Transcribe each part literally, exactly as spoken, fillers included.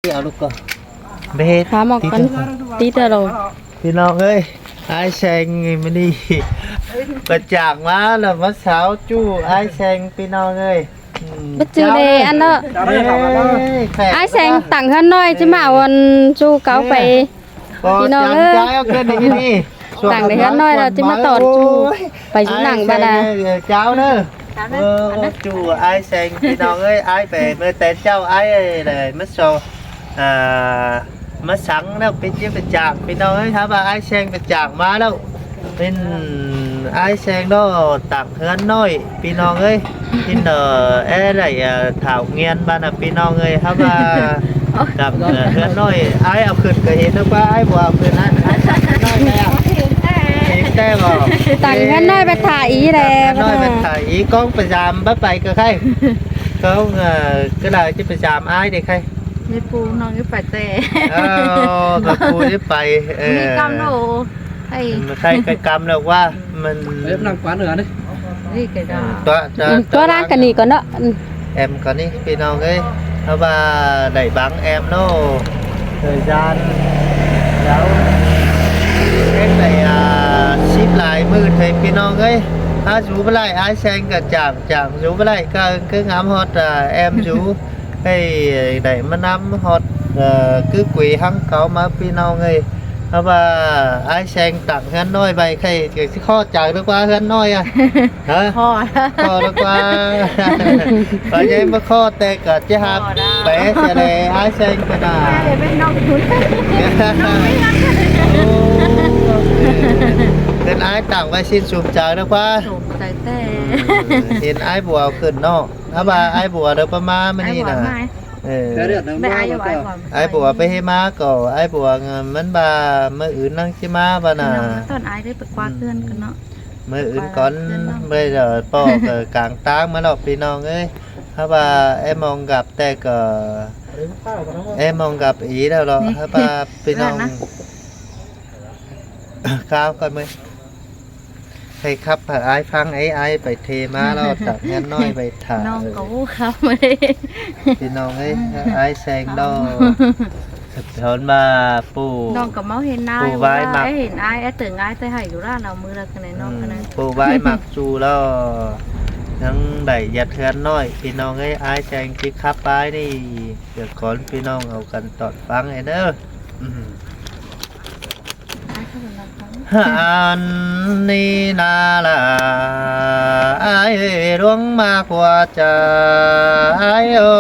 เอาลูกก่อน เบส หาหมอกก่อน ติด ติดแล้วเหรอ พี่น้องเอ้ย อ้ายแซงมื้อนี้ ไปจากมาแล้ว มาสาวจู้อ้ายแซง พี่น้องเอ้ย อืม บ่จื้อเลยอันเนาะ เอ้ย แขก อ้ายแซงตังเฮือนน้อย จะมาเอาอันจู้เก่าไป เอ้ย พี่น้องเอ้ย จำใจเอาเกินอย่างนี้นี่ ตังในเฮือนน้อยแล้ว จะมาตอดจู้ โอ้ย ไปอยู่หลังบ้านนะ อ้ายแซงเอ้ย เจ้าเด้อ เออ จู้อ้ายแซง พี่น้องเอ้ย อ้ายไปเมื่อแต่เจ้า อ้ายเอ้ยเลย มาสาว อ่า มาสังแล้ว เป็นเจ้าประจักษ์ พี่น้องเอ้ย ครับว่าอ้ายแซงประจักษ์มาแล้ว เป็นอ้ายแซงเนาะ ตังเฮือนน้อย พี่น้องเอ้ย พี่น้องเอ้ย อะไร อ่า เฒ่าเงียนบ้านนะ พี่น้องเอ้ย ครับว่า กับ เอ่อ เฮือนน้อย อ้ายเอาขึ้นก็เห็นแล้วว่า อ้ายบ่เอาขึ้นนะ อ้ายตังเฮือนน้อยไปอ่ะ เห็นแต่บ่ ตังเฮือนน้อยไปถ่ายอีแหละ ตังเฮือนน้อยไปถ่ายอี กล้องประจำบ่ไปก็ใคร กล้อง เอ่อ ก็เลยจะประจำอ้ายเด้อใคร ไม่ปูน้องก็ไปแต่ เออ ก็ปูได้ไป เออ มีกำโหล ไอ้ มันใกล้ใกล้กำแล้วว่า มัน เอ้ย นั่งกวาดเหนือนี่ นี่ก็ได้ ตัว ตัว อืม ตัวร่างกันนี่ก่อนเนาะ อืม แอมก่อนนี่ พี่น้องเอ้ย เพราะว่าได้บังแอมเนาะ thời gian แล้ว เฮ็ดได้ อ่า สิบหลายมื้อเถอะ พี่น้องเอ้ย ถ้าอยู่บ่ได้ อ้ายแซงก็จาก จากอยู่บ่ได้ ก็ ก็งามฮอด อ่า แอมอยู่ ให้ได้มานำฮอด เอ่อ คือกุยหังเก่ามา พี่น้องเอ้ย เพราะว่าอ้ายแซงตังเฮือนน้อยไป ใครจะสิข้อใจหรือว่าเฮือนน้อยอะ ฮะ ข้อ ข้อหรือว่า ไปยังบ่ข้อแต่ก็จะหา ข้อได้ ไปเสียเลย อ้ายแซงไปน่ะ ไปเลย ไปนอกทุน นอกไม่ทัน โอ้ เป็นอ้ายตังไว้สิ้นสุมใจหรือว่า สุมใจแต่ เห็นอ้ายบัวขึ้นเนาะ เอาว่าอ้ายบัวเด้อ ประมาณมื้อนี้นะ อ้ายบัวมา เออ เดี๋ยวเดี๋ยว ไม่อ้ายบัว อ้ายบัวไปให้มาก่อ อ้ายบัวมันบ่ามื้ออื่นนั่งสิมาบ่น่ะ พี่น้อง ตอนอ้ายได้ไปกวาดเฮือนกันเนาะ มื้ออื่นก่อน ไปกวาดเฮือนเนาะ ไม่เดี๋ยวปอก เออ กลางตางมาหรอกพี่น้องเอ้ย ถ้าว่าไอ้มองกลับแต่ก็ ไอ้มองกลับอีแล้วเหรอ นี่ ถ้าว่าพี่น้อง เพื่อนนะ ข้าวก่อนไหม ให้ขับผ่านอ้ายฟัง ไอ้อ้ายไปเทมาแล้ว ตักเงินน้อยไปถ่าย น้องก็อู้ขับมาเลย พี่น้องเอ้ย อ้ายแซงดอก สะท้อนมาปู่ น้องก็เมาเห็นหน้า ปู่ อยู่ ไว้ ว่า มัก เอ้ย เห็นอ้าย เอ้ย เติงอ้ายแต่ให้อยู่ร้านเอามือละกันไหนน้อง อืม กันนะ ปู่ไว้มักจูแล้ว ยังได้ยัดเฮือนน้อย พี่น้องเอ้ย อ้ายแซงที่ขับไปนี่ เดี๋ยวก่อนพี่น้องเอากันตอดฟังไอ้เด้อ อืม อันนี้นาละ อ้ายหลวงมาหัวใจ อ้ายเอ้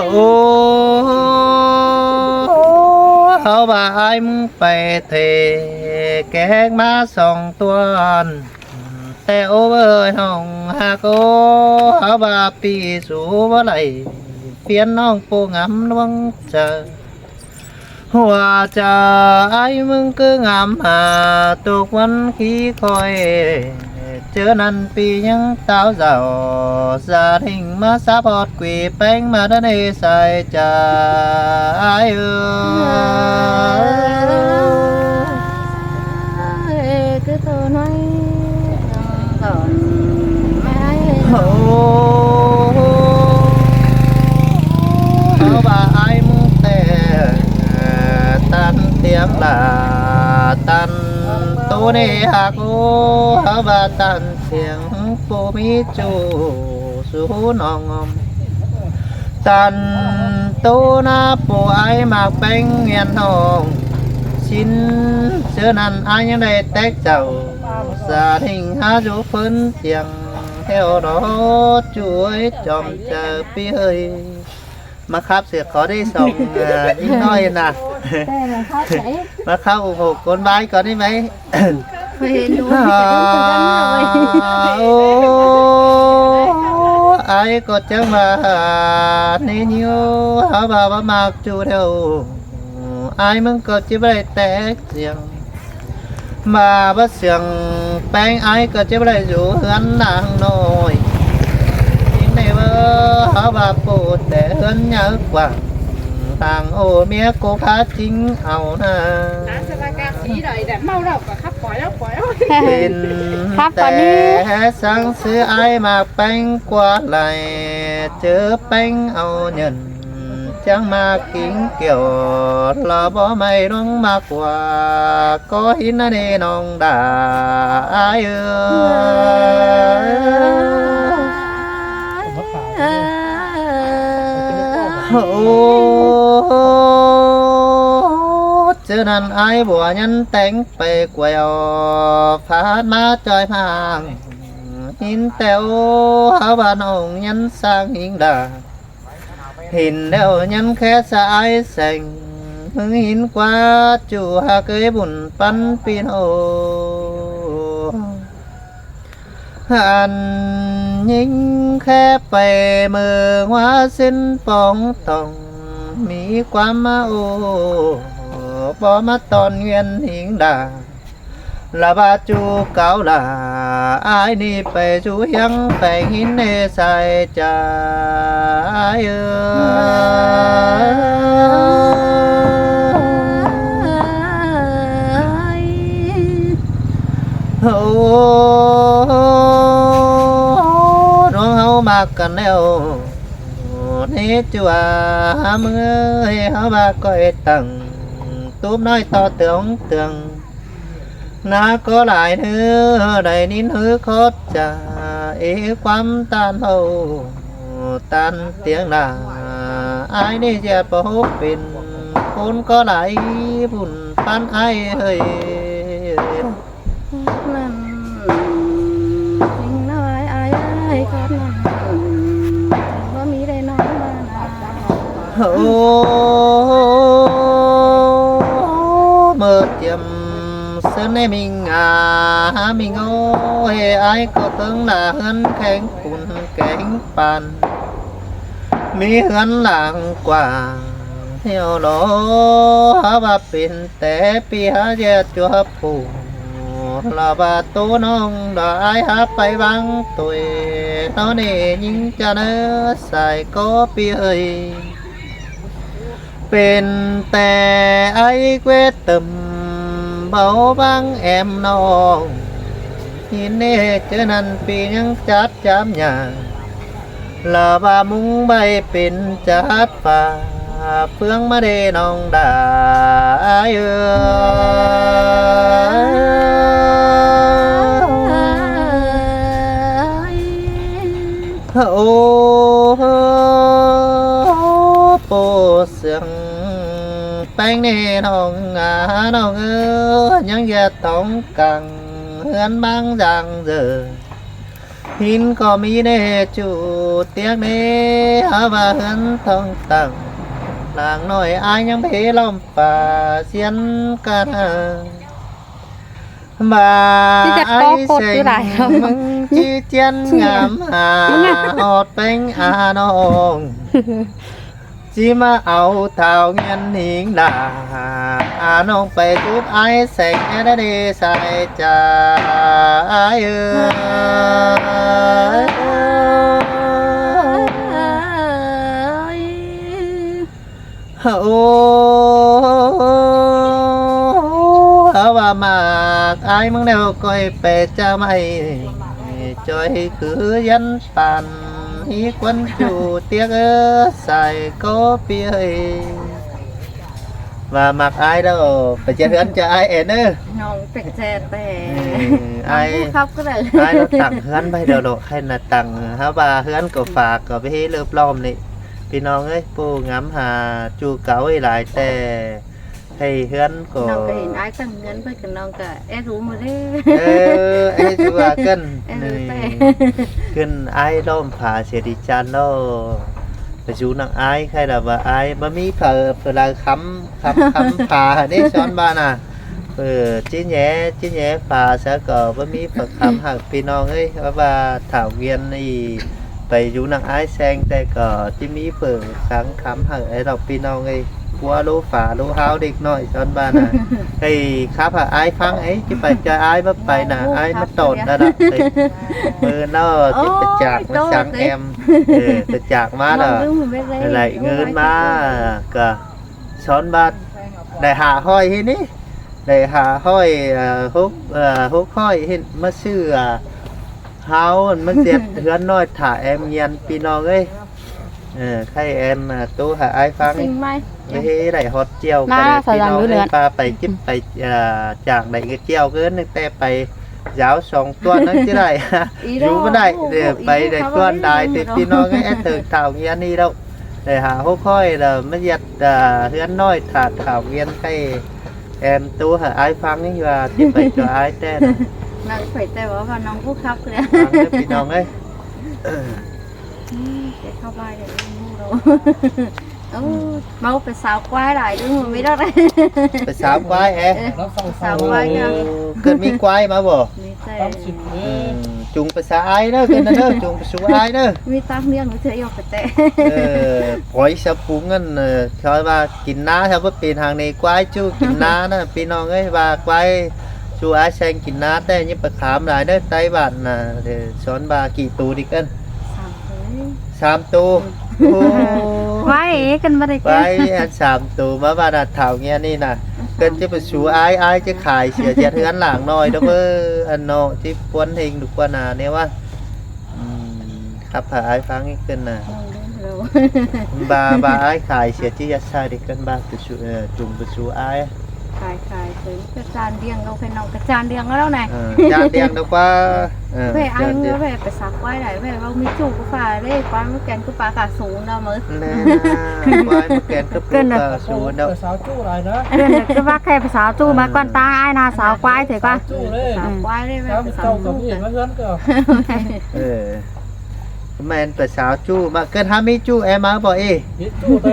ย โอ้ เขาว่าอ้ายมึงไปเทแกงมาสองตัว แต่โอเวอร์ห้องหักโอ เขาว่าปีสูบ่ไหล เปลี่ยนน้องผู้งามดวงใจ หัวใจอ้ายมึงคืองามหา ทุกวันขี้คอย เจอนั้นปียังสาวเจ้า สาดิ่งมาสะพอด กุยแป้งมาได้ในสายใจเอ้ย คือตัวน้อยตอนไม่ โอ้ เขาว่าอ้ายมูแต่ตันเตียงละ ตันตัวนี้หากโอ้ เขาว่าตันเสียงผู้มีจู สูน้องอม ตันโตนาผู้อ้ายมากแป้งเงียนห้อง ชิ้นเสื้อนั้นอ้ายยังได้แตกเจ้า สาดิ่งหาอยู่เพิ่นเจียง แถวดอช่วยจอมเจอพี่เอ้ย มาครับเสือขอได้สอง เอ่อ นิดหน่อยนะ มาเข้า โอ้โห คนบ้ายก่อนได้ไหม เห็นอยู่ อ่า โอ้ ไอ้ก็จะมาในนิว หาว่าว่ามากจูเดียว ไอ้มึงก็จะไม่ได้แตกเสียง มาว่าเสียงแป้งไอ้ก็จะไม่ได้อยู่เฮือนนางน้อย ยิงในเวอร์ หาว่าปูดแต่เฮือนยาวกว่า ต่างโอเมียกูพาจริงเอาหน้า Đi đòi để mau đâu cả khắp khỏi đâu khỏi đâu. Pên khắp khỏi đi. Té săng sư ải ꞌmặc ꞌpéng ꞌquá lai, ꞌchớ ꞌpéng au nhẳn, chắng ꞌmặc king kiẻo, lỏ báu ꞌmạy ꞌluống ꞌmặc ꞌquá, ꞌcọ hín ꞌnị ꞌnọng đa ải ơi. Ô, ꞌchớ ꞌnặn ải bua nhắn téng pay quẹo, phát ꞌmá ꞌchoi ꞌmáng, hín ꞌtẹo háo ꞌvan ꞌnọng nhắn sang hính đa. Hên ꞌlẹo nhắn khé sa ải seng, ꞌmứng hín ꞌquá ꞌchu ꞌhặc ới bun ꞌpắn ꞌpi ꞌnọng. Ăn ꞌnhính khé pay ꞌmự ꞌhua ꞌsịn póng tỏng, ꞌmí ꞌquám ꞌmá ô, báu ꞌmá ꞌtọn ꞌngiên hính đa. Lỏ ꞌva ꞌchu cáu lỏ, ải ꞌnị pay dú hiếng pay hín ꞌnê sai chaư ải ơi. Ô, ꞌluống háo ꞌmặc căn ꞌlẹo, ꞌnị ꞌchu ꞌmứng ơi, háo ꞌva ꞌcoi tẳng, túp ꞌnọi ꞌto tương tương. ꞌNa ꞌcọ lai ꞌnớ, đảy ꞌnín ꞌhứ khót chaư, ê ꞌquám ꞌtan ꞌhụ, ꞌtan tiếng đa, ải ꞌnị ꞌdệt báu pên, ꞌcốn ꞌcọ lai bun ꞌpắn ải ơi. ꞌNặn ꞌchính ꞌnọi ải ơi, khót ꞌnặn báu ꞌmí đảy ꞌnọng ꞌva ꞌnớ. Ô, ꞌmự tiêm ꞌsớn ꞌnị ꞌminh a, ꞌminh ơi, ải ꞌcọ ꞌtếng lả ꞌhướn kéng cun kéng păn. ꞌMí ꞌhướn lăng quảng, ꞌnéo lo háo ꞌva pên té ꞌpi háo ꞌdệt ꞌchua phủ. Lỏ ꞌva ꞌtố ꞌnọng đa ải háo pay ꞌváng ꞌtoi, ꞌnọ ꞌnị ꞌnhính chaư ꞌnớ sai ꞌcọ ꞌpi ơi. Pên té ải quê tứm báu ꞌváng em ꞌnọng. Hín ꞌnê ꞌchớ ꞌnặn ꞌpi ꞌnhắng chát chám nhả. Lỏ ꞌva ꞌmứng ꞌvạy pên chát pha, ꞌpướng ꞌmá đê ꞌnọng đa ải ơi. Ô, ꞌpộ sương ꞌpéng ꞌnê ꞌnọng a, ꞌnọng ơi, ꞌnhắng ꞌdệt tỏng căng ꞌhướn ꞌmáng dang ꞌdợ. Hín ꞌcọ ꞌmí ꞌnê ꞌchu tiếc ꞌnê, háo ꞌva ꞌhướn tỏng tẳng. Lăng ꞌnọi ải ꞌnhắng bế ꞌlóm pha ꞌsiến căn a. ꞌVa ải seng ꞌmứng ꞌchí ꞌchiến ngắm ha, ꞌhọt ꞌpéng a ꞌnọng. ꞌChí ꞌmá au thảo ꞌngiên hính đa, a ꞌnọng pay túp ải seng é đa đê sai chaư ải ơi. Ô, háo ꞌva ꞌmặc ải ꞌmứng ꞌnéo ꞌcoi pay chaư ꞌmạy, ꞌchoi khứ dán păn, hí ꞌquán ꞌchu tiếc ơ sai ꞌcọ ꞌpi ơi. ꞌVa ꞌmặc ải đaư, pay ꞌchớ ꞌhướn chaư ải ên ơ. ꞌNọng pay ꞌchớ té. Ải, ải ꞌnọ tẳng ꞌhướn ꞌvạy đaư lo, khay ꞌnạ tẳng, háo ꞌva ꞌhướn ꞌcọ phả ꞌcọ pay hế ꞌlợp ꞌlóm ꞌnị. ꞌPi ꞌnọng ơi, ꞌpộ ngắm ha ꞌchu cáu ꞌhế lai té. Hê ꞌhướn ꞌcọ. ꞌNọng ꞌcọ hên ải tẳng ꞌhướn ꞌvạy ꞌcọ ꞌnọng ꞌcọ é dú ꞌmự đé. Ơ, é dú a ꞌcợn. ꞌCợn ải ꞌlóm phả sia đi chăn ꞌnớ. Pay dú nẳng ải khay đa ꞌva ải báu ꞌmí phả, phả lai khắm, khắm, khắm phả đé son ꞌva ꞌnạ. Ơ, ꞌchí ꞌnhé, ꞌchí ꞌnhé phả sa ꞌcọ báu ꞌmí phả khắm hảư ꞌpi ꞌnọng ơi, ꞌva ꞌva thảo ꞌngiên ꞌnị. Pay dú nẳng ải seng té ꞌcọ ꞌchí ꞌmí phả khắm khắm hảư ải đaư ꞌpi ꞌnọng ơi. ꞌQuá ꞌlú phả ꞌlú ꞌháo đếc ꞌnọi son ꞌva ꞌnạ. Hê khắp hảư ải ꞌphắng ơi, ꞌchí pay chaư ải báu pay ꞌnạ, ải ꞌmá tỏn đa đa. ꞌMự ꞌnọ ꞌchí pay chảk ꞌmá săng em. Ơ, pay chảk ꞌmá đa. Đảy ꞌngớn ꞌmá ꞌcọ son ꞌva đảy hả ꞌhọi ꞌhế ꞌnị. Đảy hả hỏi, ờ, hốc, ờ, hốc hỏi hên ꞌmá ꞌsứ, ờ, hao ꞌmá ꞌdệt ꞌhướn ꞌnọi thả em nghiên ꞌpi ꞌnọng ới. Ờ, khay em, ờ, ꞌtố hả ải ꞌphắng. Ới hế đảy ꞌhọt ꞌcheo ꞌcọ đảy ꞌpi ꞌnọng ới, ꞌva pay chip pay, ờ, chang đảy ꞌcọ ꞌcheo ꞌcọ ꞌnưng ꞌtẹ pay dáo song ꞌtuôn ꞌnưng ꞌchí đảy. Dú ꞌmá đảy, đảy pay đảy ꞌtuôn đảy ꞌtẹ ꞌpi ꞌnọng ới, ét thơng thảo nghiên ꞌnị ꞌlẹo. Đảy hả hốc hỏi đa ꞌmá ꞌdệt, ờ, ꞌhướn ꞌnọi thả thảo nghiên khay em ꞌtố hả ải ꞌphắng ới, ꞌva chip pay ꞌchọ ải ꞌtẹ ꞌnớ. ꞌNọng pay ꞌtẹ ꞌva ꞌnọng ꞌcọ khắp ꞌcọ đảy. ꞌPi ꞌnọng ới. Ơ. Ư, ꞌchí khắp ꞌvạy đảy ꞌmú đâu. Ư, ꞌmá pay sáo ꞌquái đảy, đương ꞌmí đó đảy. Pay sáo ꞌquái hả? Ư, sáo ꞌquái ꞌnớ. Ơ, ꞌcọ ꞌmí ꞌquái ꞌmá bók? ꞌMí ꞌtẹ. Ư, chung pay sáo ải ꞌnớ, ꞌcọ ꞌnớ, chung pay sáo ải ꞌnớ. ꞌMí tắc ꞌliệng ꞌmí ꞌtẹ ꞌdệt ꞌcọ ꞌtẹ. Ơ, khỏi sáo phung ꞌnặn, ơ, khỏi ꞌva kin ꞌná, sáo ꞌva pên hăng ꞌnị ꞌquái ꞌchu kin ꞌná ꞌnớ, ꞌpi ꞌnọng ới, ꞌva ꞌquái ꞌchu ải Seng kin ꞌná ꞌtẹ, ꞌnhá pay khám đảy ꞌnớ, ꞌTáy bản ꞌnớ, đảy son ꞌva kỉ tô đi ꞌcợn. Sam tô. Sam tô. Ư. Ơ. ꞌQuái ꞌcợn ꞌmá đảy ꞌcợn. ꞌQuái hẳn sam tô ꞌmá ꞌva ꞌnạ thảo nghiên ꞌnị ꞌnạ. Sam tô. ꞌCợn ꞌchí pay sú ải, ải ꞌchí khải sia ꞌdệt ꞌhướn lăng ꞌnọi ꞌnớ ꞌmớ, ăn ꞌnọ ꞌchí ꞌpuốn ꞌhêng đu ꞌquá ꞌnạ ꞌnị ꞌva. Ư, khắp hả ải ꞌphắng ꞌcợn ꞌnạ. Ư, đúng rồi. ꞌVa, ꞌva ải khải sia ꞌchí ꞌdệt sai đi ꞌcợn ꞌva pay sú, ơ, chung pay sú ải. Khải, khải, khải, ꞌcọ chan ꞌliệng ꞌlẹo, ꞌkhạy ꞌnọng ꞌcọ chan ꞌliệng ꞌlẹo ꞌnớ. Ơ, chan ꞌliệng ꞌlẹo ꞌquá. Ơ, ꞌvạy ải chan ꞌliệng. ꞌMưa ꞌvạy pay sáo ꞌquái đảy, ꞌvạy ꞌva ꞌmí ꞌchu ꞌcọ ꞌphạ đảy, ꞌquái ꞌmá ꞌkén ꞌcọ ꞌphạ khả sú ꞌnớ ꞌmớ. Lé ꞌnạ, ꞌquái ꞌmá ꞌkén ꞌcọ ꞌphạ khả sú ꞌnớ. Pay sáo ꞌchu đảy ꞌnớ. ꞌCọ ꞌva khay pay sáo ꞌchu ꞌmá ꞌquá, ꞌtan ải ꞌnạ sáo ꞌquái thế ꞌquá. Sáo ꞌchu đảy. Sáo ꞌquái đảy, ꞌvạy pay sáo ꞌchu. Sáo ꞌchu đảy. Ơ. ꞌMá pay sáo ꞌchu ꞌmá, ꞌcợn hák ꞌmí ꞌchu em ꞌmá bók ê. ꞌCọ ꞌmá,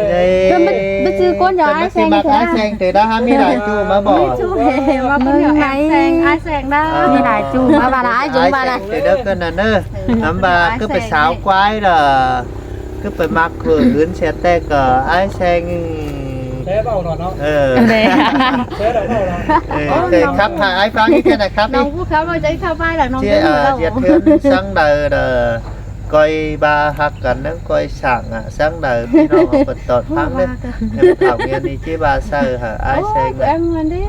ꞌmá ꞌchư ꞌcốn ꞌdệt ải Seng ꞌcọ ꞌmá ải Seng ꞌtẹ đa hák ꞌmí lai ꞌchu ꞌmá bók. ꞌMí ꞌchu ê, ꞌmá ꞌcốn ꞌdệt ải Seng, ải Seng đa. Ơ. ꞌMí lai ꞌchu ꞌmá ꞌva ꞌnạ, ải Dung ꞌva ꞌnạ. Ải Seng ꞌtẹ đa ꞌcợn ꞌnặn ꞌnớ. Ư. Hăm ꞌva ꞌcọ pay sáo ꞌquái đa. ꞌCọ pay ꞌmặc ꞌcọ ứn sia ꞌtẹ ꞌcọ ải Seng. Ơ. Ơ, ꞌcọ khắp hả ải ꞌphắng ꞌcợn ꞌnạ khắp đi. ꞌNọng ꞌcọ khắp ꞌva ꞌchí khắp ꞌvạy đảy ꞌnọng. ꞌChí, ơ, ꞌdệt ꞌhướn ꞌsướng đaư đa. ꞌCoi ꞌva ꞌhặc căn ꞌnớ, ꞌcoi sảng ꞌnạ ꞌsướng đaư ꞌpi ꞌnọng ꞌcọ tỏn ꞌphắng ꞌnớ. Em thảo nghiên ꞌnị ꞌchí ꞌva sai hả ải Seng. Ơ, em ꞌnặn đảy.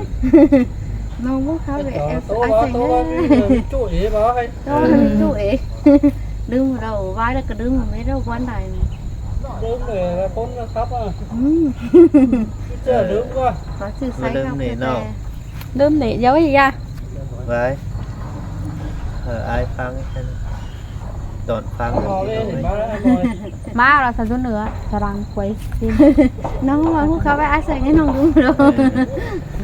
ꞌNọng ꞌcọ khắp ải Seng đảy. ꞌChuối ꞌva ꞌhạy. ꞌChuối ꞌva ꞌhạy. ꞌChuối ꞌva ꞌhạy. Đưm ꞌlẹo, ꞌvạy ꞌlẹo ꞌcọ đưm ꞌmá ꞌmí ꞌlẹo ꞌquán đảy. Đưm ꞌlẹo, ꞌcốn ꞌcọ khắp ꞌnớ. Ư. ꞌChớ đưm ꞌquá. Khói ꞌchư sai khắp ꞌnớ ꞌnị ꞌnớ. Đưm ꞌnị, dú ꞌnị ꞌva. ꞌVạy. Hả ải ꞌphắng ꞌcợn. Tỏn ꞌphắng ꞌcợn ꞌpi ꞌnọng ới. ꞌMá ꞌlẹo sa dú ꞌnưa, sa răng quay. ꞌNọng ꞌmá ꞌcọ khắp ải Seng ꞌnọng đưm ꞌlẹo. Ơ.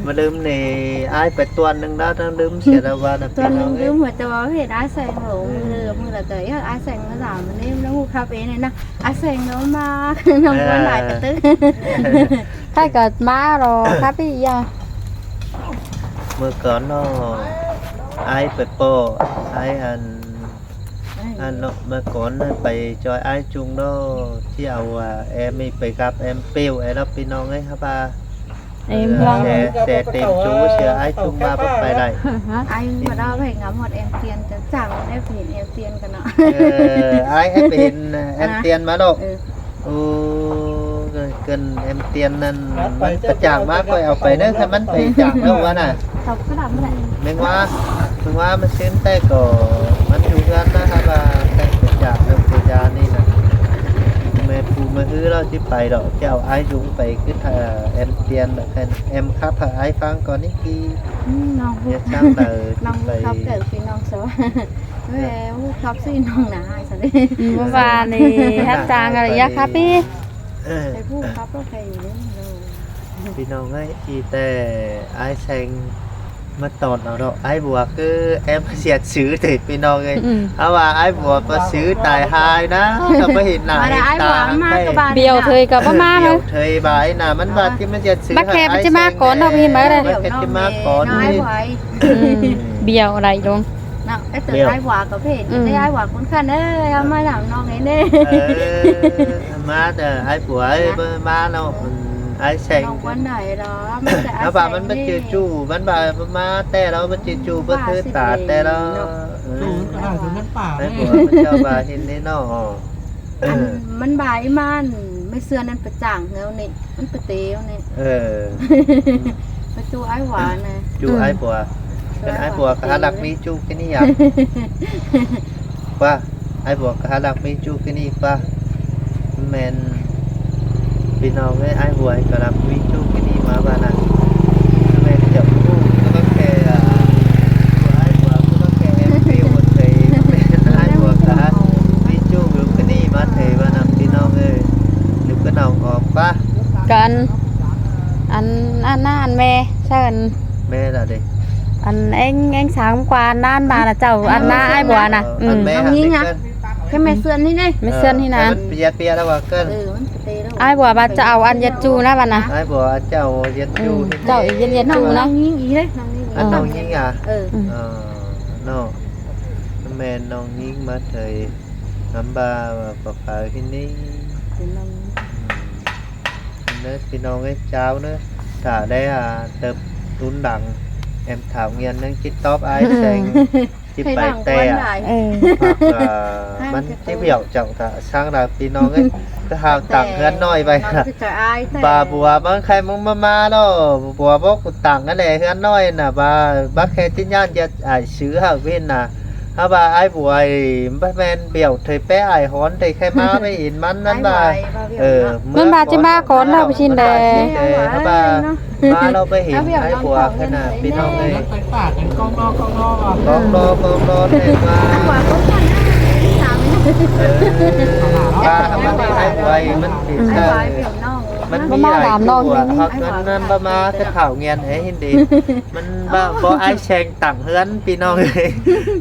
ꞌMá đưm ꞌnị ải pay ꞌtuôn ꞌnưng đa, ꞌnọng đưm sia đa ꞌva ꞌnạ ꞌpi ꞌnọng ới. ꞌTuôn ꞌnưng đưm ꞌmá ꞌchớ ꞌva ꞌhệt ải Seng ꞌlẹo. Ư. ꞌMưa ꞌlẹo ꞌcọ ꞌdệt ải Seng ꞌmá dăm ꞌnị, ꞌnọng ꞌcọ khắp ê ꞌnị ꞌnạ. Ải Seng ꞌnọng ꞌmá, ꞌnọng ꞌquán đảy ꞌcọ ꞌtứ. Khay ꞌcọ ꞌmá ꞌlẹo khắp đi ꞌva. ꞌMưa cón ꞌnọ ải pay ꞌpọ, ải ăn, ăn ꞌnọ ꞌmưa cón ꞌnặn pay ꞌchoi ải Chung ꞌnọ, ꞌchí au, à, em ꞌmí pay khắp em ꞌpẹo ải ꞌnọ ꞌpi ꞌnọng ới hả ꞌva. Em ꞌlẹo. Xe, xe têm ꞌchu sia ải Chung ꞌva báu pay đảy. Hả? Ải ꞌmá đaư ꞌvạy ngắm ꞌhọt em Tiên, chắng chắng em pay hên em Tiên ꞌcọ ꞌnọ. Ơ, ải, ải pay hên, ơ, em Tiên ꞌmá ꞌnọ. Ư. Ơ, ꞌcợn em Tiên ꞌnặn, ꞌmắn pay chắng ꞌmá ꞌcoi au pay ꞌnớ, ꞌkhạy ꞌmắn pay chắng ꞌnớ ꞌva ꞌnạ. Tộc cái đầm này. ꞌMen ꞌva, ꞌmen ꞌva ꞌmá ꞌsướng ꞌtẹ ꞌcọ, ꞌmắn dú ꞌhướn ꞌnớ hả ꞌva, ꞌtẹ pay chắng ꞌnớ pay chắng ꞌnị ꞌnạ. ꞌMẹ ꞌpu ꞌmẹ ꞌhứ ꞌlẹo ꞌchí pay đảy, ꞌchí au ải Dung pay ꞌcứ, ơ, em Tiên ꞌnạ, ꞌkhạy em khắp hả ải ꞌphắng ꞌcọ ꞌnị ꞌkí. Ư, ꞌnọng ꞌcọ, ꞌnọng ꞌcọ khắp ꞌcọ ꞌpi ꞌnọng so. Ơ, ꞌcọ khắp ꞌsứ ꞌnọng ꞌnạ ải sa đảy. Ư, ꞌva ꞌva ꞌnị hắp chang ꞌcọ đảy ꞌva khắp đi. Ơ. Ải ꞌcọ khắp ꞌlẹo ꞌcọ ꞌnị ꞌlẹo. ꞌPi ꞌnọng ới, ꞌchí ꞌtẹ ải Seng ꞌmá tỏn au ꞌnọ, ải Bua ꞌcọ em sia ꞌsứ ꞌtẹ ꞌpi ꞌnọng ới. Ư. Hả ꞌva ải Bua ꞌcọ ꞌsứ tai ꞌhại ꞌnạ, ꞌcọ báu hên ꞌnạ ꞌmá đảy hên ải Bua ta ꞌmá ꞌcọ ꞌva. Bẻo ꞌtơi ꞌcọ báu ꞌmá ꞌnớ. Bẻo ꞌtơi ꞌva ꞌnạ, ꞌmắn ꞌva ꞌchí ꞌmá sia ꞌsứ. Bác Khe ꞌva ꞌchí ꞌmá cón ꞌnọ ꞌpi ꞌnọng ới. Bác Khe ꞌchí ꞌmá cón ꞌnọ. Ư. Bẻo đảy Dung. ꞌNọ, ải ꞌtơi ải Bua ꞌcọ pên. Ư. Đảy ải Bua ꞌcốn khăn ới, ꞌmá ꞌnặm ꞌnọng ới ꞌnị. Ơ, ꞌmá ꞌtẹ ải Bua ới, ꞌmá ꞌnọ, ải Seng. ꞌNọng ꞌquán đảy ꞌlẹo, ꞌmá ꞌtẹ ải Seng ꞌnị. ꞌMá ꞌva ꞌmắn báu ꞌchư ꞌchu, ꞌmắn ꞌva ꞌmá ꞌtẹ ꞌlẹo, báu ꞌchư ꞌchu, báu ꞌhứ ta ꞌtẹ ꞌlẹo. Ư. Ơ, ải Bua. Ải Bua ꞌmá ꞌchọ ꞌva hên ꞌnị ꞌnọ. Ăn ꞌmắn ꞌva ꞌmí ꞌmắn ꞌmí ꞌsứa ꞌnặn pay chắng ꞌnớ ꞌnị, ꞌmắn pay tê ꞌnị. Ơ. ꞌChu ải bua ꞌnị. ꞌChu ải bua. Khen ải bua ꞌcọ hák ꞌlặc ꞌmí ꞌchu ꞌkí ꞌnị a. ꞌPa, ải bua ꞌcọ hák ꞌlặc ꞌmí ꞌchu ꞌkí ꞌnị ꞌpa. ꞌMen ꞌpi ꞌnọng ꞌới, ải bua ꞌcọ hák ꞌlặc ꞌmí ꞌchu ꞌkí ꞌnị ꞌmá ꞌva ꞌnặn. ꞌMen chảu ꞌcọ ꞌcọ khe, a, ải bua ꞌcọ khe em ꞌpi ꞌmá thảy. ꞌMen ải bua ꞌcọ hák ꞌmí ꞌchu ꞌkí ꞌnị ꞌmá thảy ꞌva ꞌnặn ꞌpi ꞌnọng ꞌới. ꞌLụk ꞌcọ ꞌnọng ꞌcọ ꞌpa. ꞌCọ ăn, ăn, ăn ꞌná ăn ꞌme, ꞌsớ ăn. ꞌMe ꞌnị đé. Ăn ꞌéng, ꞌéng sáng ꞌquá ăn ꞌná ăn ꞌmá ꞌnạ chảu, ăn ꞌná ải bua ꞌnạ. Ăn ꞌme ꞌnọng ꞌnhính a. Khen ꞌme ꞌsướng ꞌnị ꞌnị. ꞌMe ꞌsướng ꞌnị ꞌnạ. Ăn ꞌpiết ꞌpiết ꞌlẹo ꞌva ꞌcợn. Ải bua ꞌva chảu ăn ꞌdệt ꞌchu ꞌnạ ꞌva ꞌnặn. Ải bua chảu ꞌdệt ꞌchu. Chảu ꞌdệt, ꞌdệt ꞌchu ꞌnạ. ꞌNọng ꞌnhính ꞌnị đé, ꞌnọng ꞌnhính. Ăn ꞌnọng ꞌnhính a. Ơ, ꞌnọ. ꞌMen ꞌnọng ꞌnhính ꞌmá thảy. Ngắm ꞌva ꞌva pha ꞌhịn ꞌnị. ꞌNị ꞌpi ꞌnọng ꞌới, chảu ꞌnị. Thả đé a, tớp tún lăng, em thảo nghiên ꞌnăng ꞌchí tóp ải seng, ꞌchí pay té a. Hoặc là ꞌmắn ꞌchí bẻo chảu thả sáng đa ꞌpi ꞌnọng ꞌới. ꞌCọ hảư tẳng ꞌhướn ꞌnọi ꞌvạy. ꞌVa bua ꞌmắn khay ꞌmắn ꞌmá ꞌmá ꞌló, bua bốc tẳng ꞌnặn ꞌlẹ ꞌhướn ꞌnọi ꞌnạ, ꞌva bác khe ꞌchí ꞌnhán ꞌdệt ải sư hảư ꞌviạk ꞌnạ. Hák ꞌva ải bua ꞌmá ꞌmen bẻo thảy pé ải hón thảy khay ꞌmá ꞌvạy in ꞌmắn ꞌnặn ꞌva. Ơ, ꞌmắn ꞌva ꞌchí ꞌmá khón ꞌló ꞌchí đé. Hák ꞌva ꞌmá ꞌló ꞌvạy in ải bua khen ꞌnạ ꞌpi ꞌnọng ꞌới. Cóng ꞌló, cóng ꞌló thảy ꞌva. Ơ, ꞌva ꞌmắn ải bua ꞌmắn thảy ꞌmắn ꞌmí ải bua. Hoặc ꞌmắn ꞌmá ꞌmá ꞌcọ thảo nghiên ꞌới ꞌhịn đé. ꞌMắn ꞌva bók ải seng tẳng ꞌhướn ꞌpi ꞌnọng ꞌới.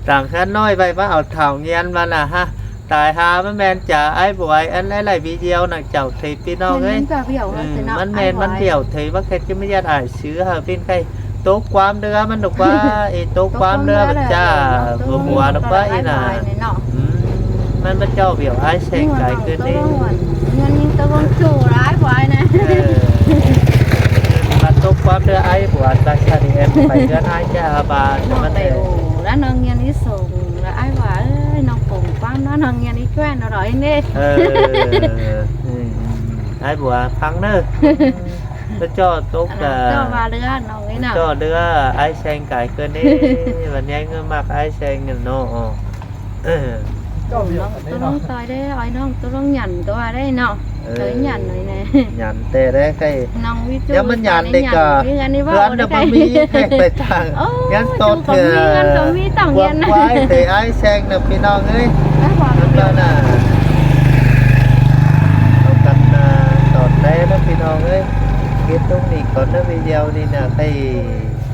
Tẳng ꞌhướn ꞌnọi ꞌvạy ꞌmá au thảo nghiên ꞌva ꞌnạ ha. Tai ha ꞌmắn ꞌmen chả ải bua ăn ải đảy video ꞌnặn chảu thảy ꞌpi ꞌnọng ꞌới. ꞌMắn ꞌmen ꞌmắn bẻo thảy bác khe ꞌchí ꞌmá ꞌdệt ải sư hảư ꞌviạk khay. Tốc ꞌquám ꞌlứa ꞌmắn ꞌnụ ꞌquá, ê tốc ꞌquám ꞌlứa ꞌva chả bua bua ꞌnụ ꞌquá ꞌnị ꞌnạ. ꞌMắn ꞌmá ꞌchọ bẻo ải seng cai ꞌcợn ꞌnị. ꞌNguyên ꞌnhính tốc ꞌquám ꞌchu ải bua ꞌnị. Ơ. ꞌMắn tốc ꞌquám ꞌlứa ải bua ăn ta sa đi em pay ꞌhướn ải chả ꞌva ꞌmắn ꞌlẹ. ꞌNọng ꞌnhính ꞌsướng ꞌlạ ải bua ơi, ꞌnọng ꞌcốn ꞌquám ꞌnặn ꞌnọng ꞌnhính ꞌchuyên ꞌnọ ꞌnị. Ơ. Ải bua ꞌphắng ꞌnớ. ꞌCọ ꞌchọ tốc, ꞌchọ ꞌva ꞌlứa ꞌnọng ꞌnị ꞌnạ. ꞌCọ ꞌlứa ải seng cai ꞌcợn ꞌnị. ꞌVa ꞌnhính ꞌmặc ải seng ꞌnặn ꞌnọ. ꞌNọng ꞌtố ꞌlống ꞌtoi đé, ải ꞌnọng ꞌtố ꞌlống nhẳn ꞌtố ꞌva đé ꞌnọ. Ơ, ꞌtố nhẳn ꞌnọi ꞌnị. Nhẳn té đé khay. ꞌNọng ꞌmí ꞌchu ꞌnhá ꞌmắn nhẳn đé ꞌnị ꞌcọ. ꞌMí ꞌngớn ꞌnị ꞌva ꞌhướn đé ꞌnặn khay. ꞌMắn ꞌmí khay pay tẳng. Ô, ꞌngớn ꞌchu ꞌtố ꞌcọ ꞌmí ꞌngớn ꞌcọ ꞌmí tẳng ꞌngớn. ꞌQuám ꞌquái thảy ải seng ꞌnạ ꞌpi ꞌnọng ꞌới. Ái, ꞌquám ꞌnặn ꞌnị. Au căn ꞌnạ tỏn đé ꞌnớ ꞌpi ꞌnọng ꞌới. Kết thúc ꞌnị cón ꞌnớ video ꞌnị ꞌnạ khay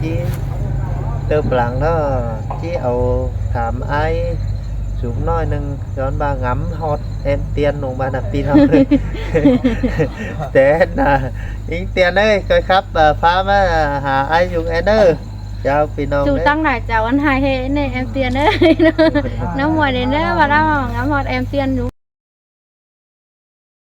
ꞌchí tớp lăng ꞌnớ. ꞌChí au tham ải súp ꞌnọi ꞌnưng. Cón ꞌva ngắm ꞌhọt em tiên ꞌnọng ꞌva ꞌnặn ꞌpi ꞌnọng ꞌới. Té ꞌnạ, ính tiên ꞌới, ꞌcoi khắp, ơ, phá ꞌmá, ơ, hả ải Dúng ꞌnớ. Chào ꞌpi ꞌnọng ꞌnớ. Chu tăng nải chào ăn hai ꞌhế ꞌnị em tiên ꞌnớ. ꞌNo muôn đé ꞌnớ, ꞌva ꞌnặn ngắm ꞌhọt em tiên Dúng.